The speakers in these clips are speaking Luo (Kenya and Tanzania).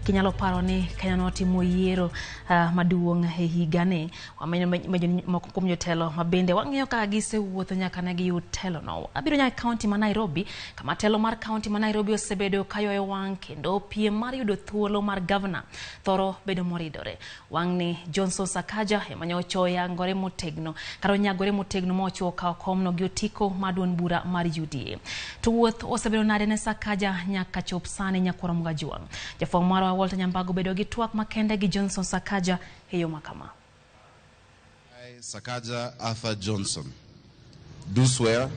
Kinyalo paro ni Kenya notimo yiero maduong' e higani. Wamenyo moko kuom jotelo ma bende wang'iyo kaka gisewuotho nyaka ne giyud telono. Abiro nyaka e kaunti ma Nairobi, kama telo mar kaunti ma Nairobi osebedo kayoyo wang' kendo piem mar yudo thuolo mar gavana thoro bedo moridore. Wang'ni Johnson Sakaja ema nyocha oyangore motegno kata onyagore motegno ma ochiwo kawo komno gi otiko mar duond bura mar UDA. To wuoth osebedo nade ne Sakaja nyaka chop sani nyakwar Mgajwang'? Jafwambo marwa Walter Nyambago bedo gi twak makende gi Johnson Sakaja e yo makama. I, Sakaja Arthur Johnson, do swear.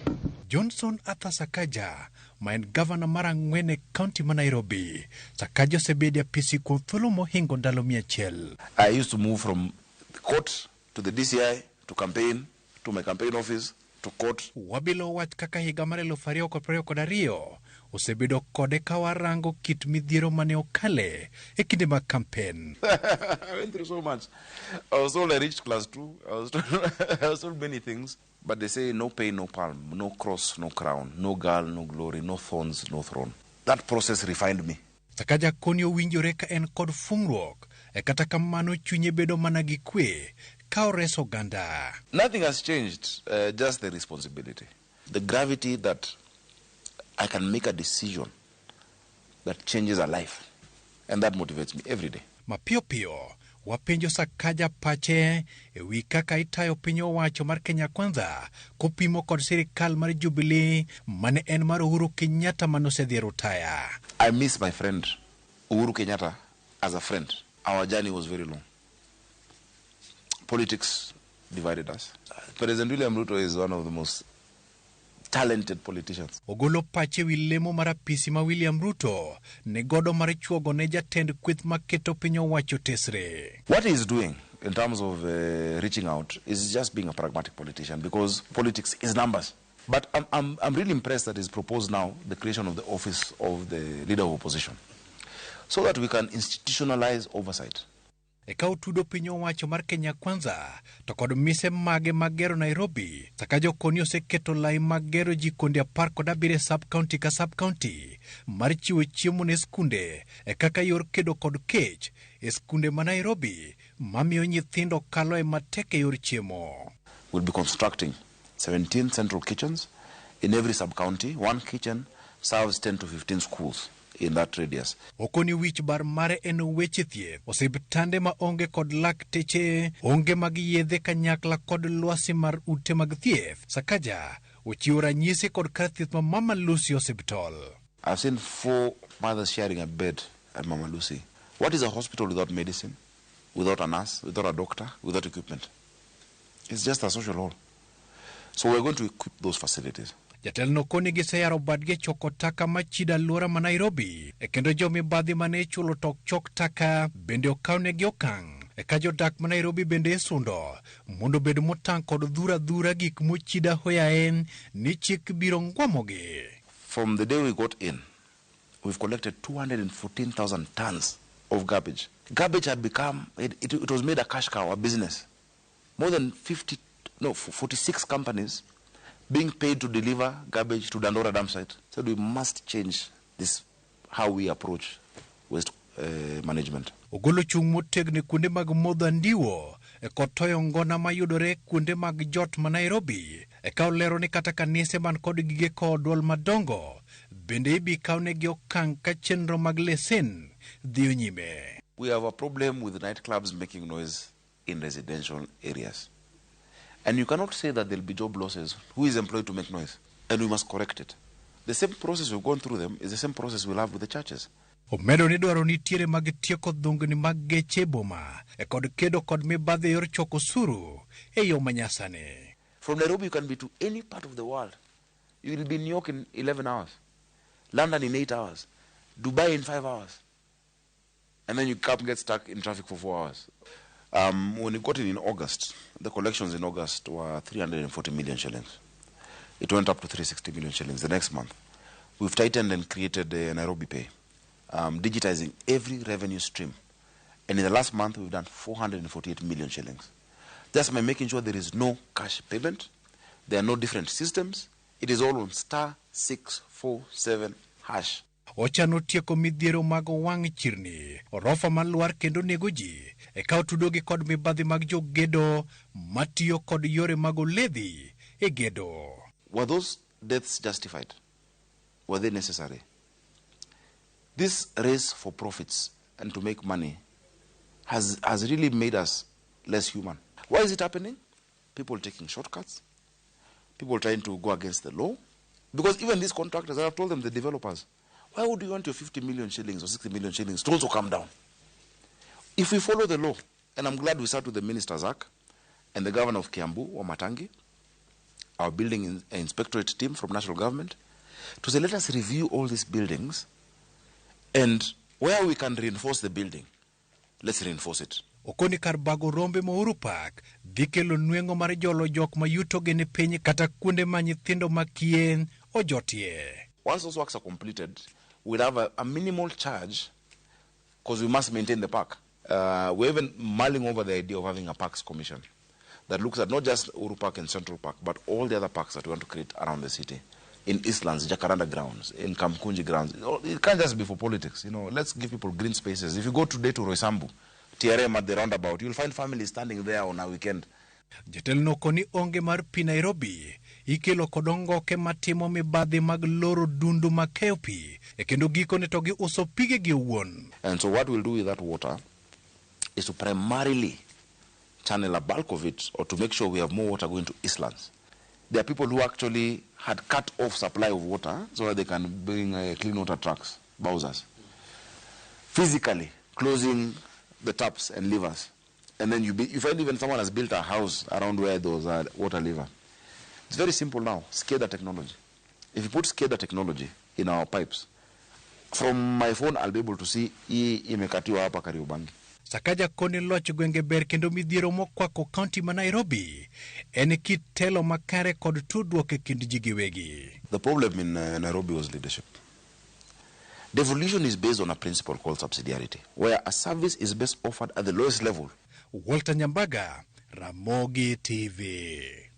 Johnson Arthur Sakaja ma en gavana mar ang'wen e kaunti ma Nairobi. Sakaja osebedo e apisi kuom thuolo mohingo ndalo 100. I used to move from the court to the DCI to campaign, to my campaign office, to court. Wabilo wach kaka higa mar 2022 osebedo kode ka warango kit midhiero mane okale e kinde mag kampen. I went through so much. I was told I reached class 2. I was told many things. But they say no pain, no palm, no cross, no crown, no girl, no glory, no thorns, no throne. That process refined me. Sakaja koni owinjore ka en kod fungruok e kata kamano chunye bedo mana gi kwe ka oreso oganda. Nothing has changed, just the responsibility. The gravity that I can make a decision that changes a life. And that motivates me every day. Mapiyo piyo wapenjo Sakaja pache e wi kaka itayo piny owacho mar Kenya Kwanza kopimo kod sirikal mar Jubilee mane en mar Uhuru Kenyatta manosedhi e rutaya. I miss my friend Uhuru Kenyatta as a friend. Our journey was very long. Politics divided us. President William Ruto is one of the most talented politicians. Ogolo pache wi lemo mar apisi ma William Ruto ni godo mar chuogo ne jatend kweth maketo piny owacho tesre. What he is doing in terms of reaching out is just being a pragmatic politician, because politics is numbers. But I'm really impressed that he's proposed now the creation of the office of the leader of opposition so that we can institutionalize oversight. Eka otudo piny owacho mar Kenya Kwanza to kod mise mage mag gero Nairobi. Sakaja koni oseketo lai mag gero jikonde 17 sub county ka sub county mar chiwo chiemo ne skunde e kaka yor kedo kod kech e skunde ma Nairobi mamiyo nyithindo kalo e matek e yor chiemo. We'll be constructing 17 central kitchens in every sub-county. One kitchen serves 10 to 15 schools in that radius. Okoni wich bar mare en weche thieth, osiptande ma onge kod lakteche, onge mag yedhe kanyakla kod lwasi mar ute mag thieth. Sakaja ochiwo ranyisi kod kar thieth ma Mama Lucy Hospital. I've seen four mothers sharing a bed at Mama Lucy. What is a hospital without medicine, without a nurse, without a doctor, without equipment? It's just a social hall. So we're going to equip those facilities. Jatelono koni giseyaro badgi e choko taka machido alwora ma Nairobi e kendo jomibadhi mane ichulo tok chok taka bende okawnegi okang' eka jodak ma Nairobi bende isundo mondo obed motang' kod dhuro adhura gik mochido ahoyaye ni chik biro ngwamogi. From the day we got in, we've collected 214,000 tons of garbage. Garbage had become, it was made a cash cow, a business. More than 50, no, 46 companies being paid to deliver garbage to Dandora dump site. So we must change this, how we approach waste management. Ogolo chung' motegno e kuonde mag modho andiwo e kod toyo ngona mayudore kuonde mag jot ma Nairobi. Eka olero ni kata kanise man kod gige kowo duol madongo bende ibi kawnegi okang' ka chenro mag lesen dhiyo nyime. We have a problem with nightclubs making noise in residential areas. And you cannot say that there'll be job losses. Who is employed to make noise? And we must correct it. The same process we've gone through them is the same process we'll have with the churches. Omedo ni dwaro nitiere mag tieko dhungni mag geche e boma e kod kedo kod mibadhi e yor choko osuru e yo manyasani. From Nairobi, you can be to any part of the world. You will be in New York in 11 hours, London in 8 hours, Dubai in 5 hours. And then you come get stuck in traffic for 4 hours. When we got in August, the collections in August were 340 million shillings. It went up to 360 million shillings the next month. We've tightened and created a Nairobi Pay, digitizing every revenue stream. And in the last month, we've done 448 million shillings. Just by making sure there is no cash payment, there are no different systems. It is all on *647#. Ochano tieko midhiero mag wang' chirni. Orofa malwar kendo nego ji e ka otudogi kod mibadhi mag jogedo matiyo kod yore mag oledhi e gedo. Were those deaths justified? Were they necessary? This race for profits and to make money has really made us less human. Why is it happening? People taking shortcuts, people trying to go against the law. Because even these contractors, I have told them, the developers, why would you want your 50 million shillings or 60 million shillings to also come down? If we follow the law, and I'm glad we sat with the Minister Zak and the governor of Kiambu, Wamatangi, our building inspectorate team from national government, to say, let us review all these buildings and where we can reinforce the building, let's reinforce it. Okoni kar bago rombe ma Uhuru Park dhi kelo nweng'o mar jolo jok ma yutogi ni piny kata kuonde ma nyithindo makie ojotie. Once those works are completed, we'll have a minimal charge because we must maintain the park. We're even mulling over the idea of having a parks commission that looks at not just Uhuru Park and Central Park, but all the other parks that we want to create around the city. In Eastlands, Jacaranda grounds, in Kamkunji grounds. It can't just be for politics. Let's give people green spaces. If you go today to Roysambu, TRM at the roundabout, you'll find families standing there on a weekend. Jatelno koni onge mar pi Nairobi ikelo kod ongoke matimo mibadhi mag loro dundu makeyo pi e kendo gikone to giuso pigegi owuon. And so what we'll do with that water is to primarily channel a bulk of it, or to make sure we have more water going to Eastlands. There are people who actually had cut off supply of water so that they can bring clean water trucks, bowsers, physically closing the taps and levers. And then you find even someone has built a house around where those are water lever. It's very simple now, SCADA technology. If you put SCADA technology in our pipes, from my phone I'll be able to see hii imekatiwa hapa Kariobangi. Sakaja koni loch gwenge ber kendo midhiero mokwako kaunti ma Nairobi en kit telo makare kod tudruok e kind ji giwegi. The problem in Nairobi was leadership. Devolution is based on a principle called subsidiarity, where a service is best offered at the lowest level. Walter Nyambaga, Ramogi TV.